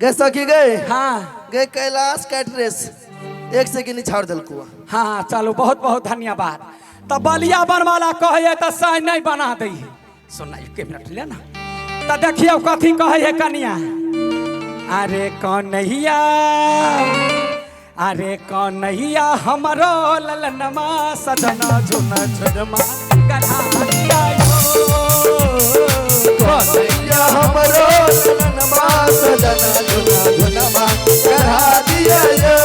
गए सखी गए। हाँ। गए कैलाश कैटरेस एक सेकंड निछाड़ देलको। हाँ चलू, बहुत बहुत धन्यवाद। तो बलिया बनवाला कहे तो सही नहीं बना दी। सुन एक मिनट ले ना, तो देखियो कथी कहे है कनिया। अरे कन्हैया, अरे कन्हैया हमरो ललनमा सजना झुना झुनमा गढ़ा यो। कन्हैया हमरो ललनमा सजना झुना झुनमा गढ़ा दिया यो।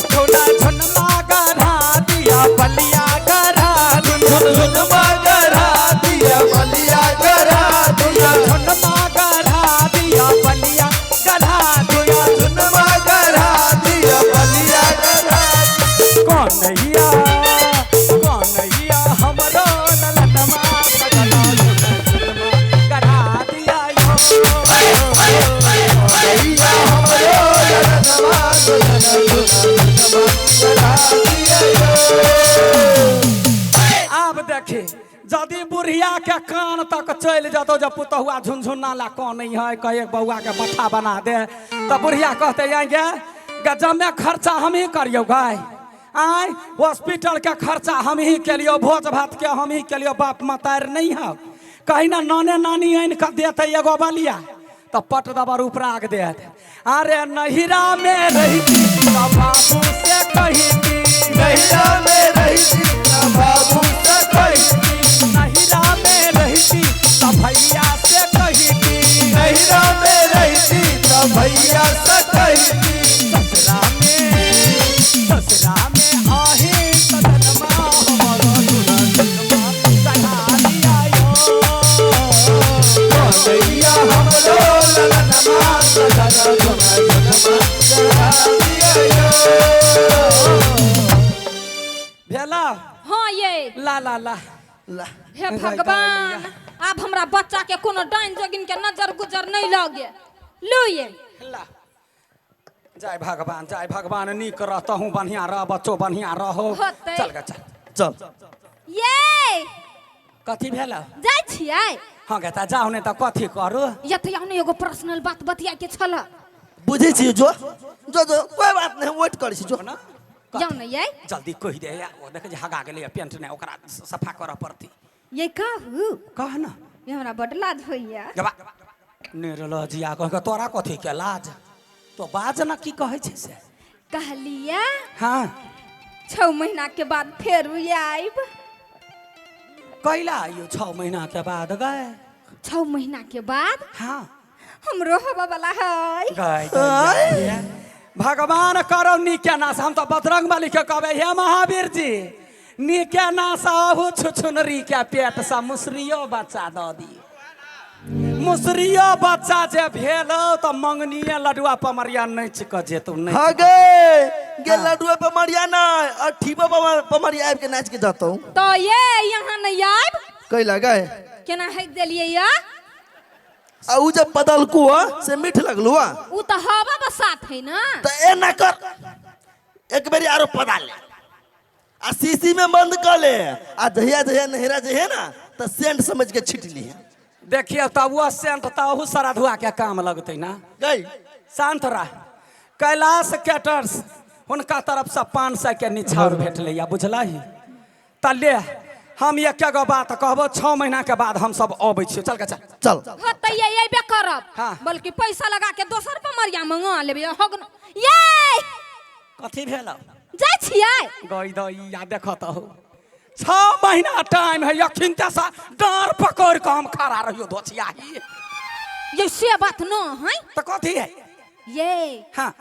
झुना झुनमा गढ़ा दिया बलिया गढ़ा दिया। झुनमा गढ़ा दिया बलिया गढ़ा दिया। झुनमा गढ़ा दिया बलिया गढ़ा दिया। झुनमा गढ़ा दिया बलिया गढ़ा। कन्हैया कन्हैया हमरो ललनमा सजना झुना झुनमा गढ़ा दिया यो। कन्हैया हमरो ललनमा सजना झुना झुनमा गढ़ा दिया यो। आब देखी यदि बुढ़िया के कान तक चलि जतौ जब पुतहुआ झुनझुना ला कनै है, कहे बौआ के मठा बना दे, तऽ बुढ़िया कहते आइ गे गजमे खर्चा हम ही करियौ गाय, आय हॉस्पिटल के खर्चा हम ही केलियौ, भोज भात के हम ही केलियौ, बाप मतारि नहीं हौ, कहीं ना नाने नानी आनि कऽ देतै एगो बलिया तऽ पट दबर उपराग देत। अरे नहिरा में रहिती तऽ बाबू से कहिती। नहिरा में रहिती तऽ बाबू से कहिती। नहिरा में रहिती तऽ भैया से कहिती। नहिरा में रहिती तऽ भैया से कहिती। ससुरा में, ससुरा में आही सजनमा हमरो झुना झुनमा गढ़ा दिया यो। कन्हैया हमरो ललनमा सजना झुना झुनमा गढ़ा दिया यो। भेला? हाँ ये। ला ला ला ला। हे भगवान, आब हमरा बच्चा के कोनो डाइन जोगिन के नजर गुजर नहीं लगे। लू ये। ला। जय भगवान, जय भगवान, नीक रहतहूँ, बढ़िया रह बच्चो, बढ़िया रहो। होतै। चल गे चल। चल। ये। कथी भेल? जाइ छियै? हाँ गे, तऽ जाउ ने तऽ कथी करू? ये तऽ ने एगो पर्सनल बात बतिया के छल। बुझै छी, जो जो जो, कोई बात नहीं, वेट करै छी जो। ना। जाउ ने ये। जल्दी कहि दे, ओ देख जे हगा गेलै पेंट ने, ओकरा सफा करऽ पड़तै। ये कहू। कह ना। ये हमरा बड लाज होइया। गबा निर्लजिया कह के तोरा कथी के लाज? तो बाज ना, की कहै छै से? कहलिया। हाँ। 6 महीना के बाद फेर आयब। कैला आइयो 6 महीना के बाद गए? 6 महीना के बाद। हाँ। हमरो होबे वाला है। गए गए, भगवान करो नीके नाश। हम तो बजरंग बली के कहबै, हे महावीर जी, नीके नाश आहू छुछुनरी के पेट से मुसरियो बच्चा दऽ दी। मुसरियो बच्चा जे भेल तऽ मंगनीय लडुआ पमरिया नचि कऽ जेतौ। नहि। हाँ गे गे, लडुआ पमरिया ना, अठीबा पमरिया आबि के नाच के जतौ। तो ये यहाँ नहीं आयब। कैला गए? केना हेक देलियै या? आ उ जब बदलकू ह से मीठ लगलू आ। उ तऽ हवा बसात है ना। तऽ एना कर, एक बेरी आरो पदा ले आ शीशी में बंद कर ले आ जहिया जहिया नहिरा जहिया ना तऽ सेंट समझ के छीट ली। देखियौ तऽ ओ सेंट तऽ अहू श्राद्धुआ के काम लगतै ना। गई। शांत रह। कैलाश कैटर्स हुनका तरफसँ 500 के निछाउर भेटलैया, बुझलही? तऽ ले, हम एक गो बात कहबो, 6 महीना के बाद हम सब अबै छियौ। चल के चल। चल। हाँ तऽ ये अयबे करब। हाँ। बल्कि पैसा लगा के दोसर पमरिया मंगा लेबै। हगन ये। कथी भेल? जाइ छियै। गई दैया, देख तऽ हो, 6 महीना टाइम है, अखिनते सा डाँर पकड़ कऽ हम खड़ा रहियो धोछियाही। ये से बात न है। तऽ कथी है? ये। हाँ।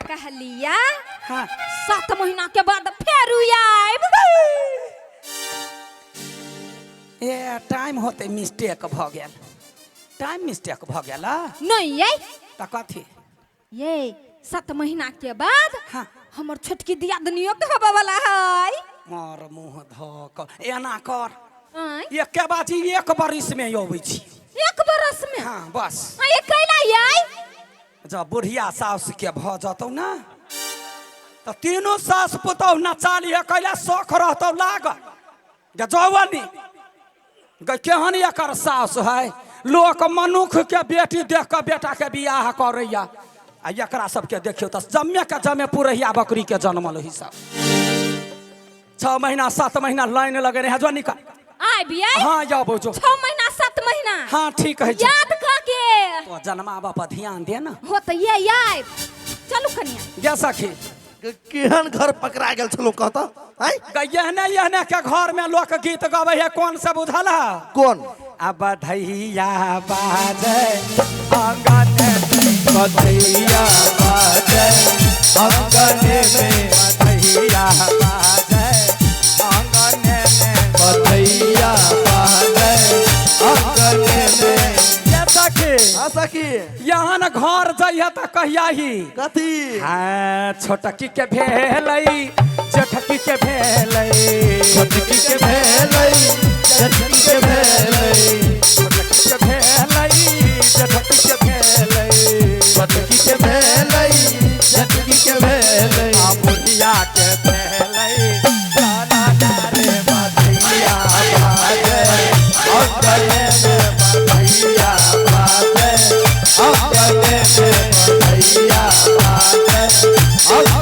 कहलिया। हाँ। 7 महीना के बाद फेर आयब। ए टाइम होते मिस्टेक भऽ गेल, टाइम मिस्टेक भऽ गेल आ? नहीं ये। तऽ कथी? ये 7 महीना के बाद हाँ। हमर छोटकी दियादनियो के होबे वाला है। मार मुँह धऽ कऽ एना कर। आँय? एके बाजी 1 बरिस में अबै छी। 1 बरस में? हाँ बस। हाँ, ये कैला आय? जब बुढ़िया सास के भऽ जतौ ना तऽ तीनू सास पुतहु नचा लिहे, कैला शौख रहतौ लागल गे जौवनी गे, केहन एकर सास है। लोक मनुख के बेटी देख कऽ बेटा के बियाह करैया आ एकरा सबके देखियौ तऽ जमे के जमे पुरहिया बकरी के जनमल ही सब 6 महीना 7 महीना लाइन लगेने है जो निकल आबि आइ हाँ जाबो जो 6 महीना 7 महीना हाँ ठीक है याद कऽ के तो जन्माबऽ पर ध्यान दे ना हो तऽ ये आबि चलू कनिया गे सखी केहन घर पकड़ा गेल छलो कहता आय गे एहने एहने के घर में लोक गीत गबै है कौन से बुझल है कौन आ बधैया बाजै अंगन में बधैया बाजै अंगन में बधैया बाजै अंगन में बधैया बाजै अंगन में ये सखी हाँ सखी यहाँ न घर जइहे तऽ कहिया ही कथी हाँ छोटकी के भेलै जेठकी के भेलै छोटकी के भेलै जेठकी के भेलै छोटकी के भेलै जेठकी के भेलै छोटकी के भेलै जेठकी के भेलै आ बुढ़िया के भेलै लाला रे बधैया बाजै अंगन में बधैया बाजै अंगन में बधैया बाजै अंगन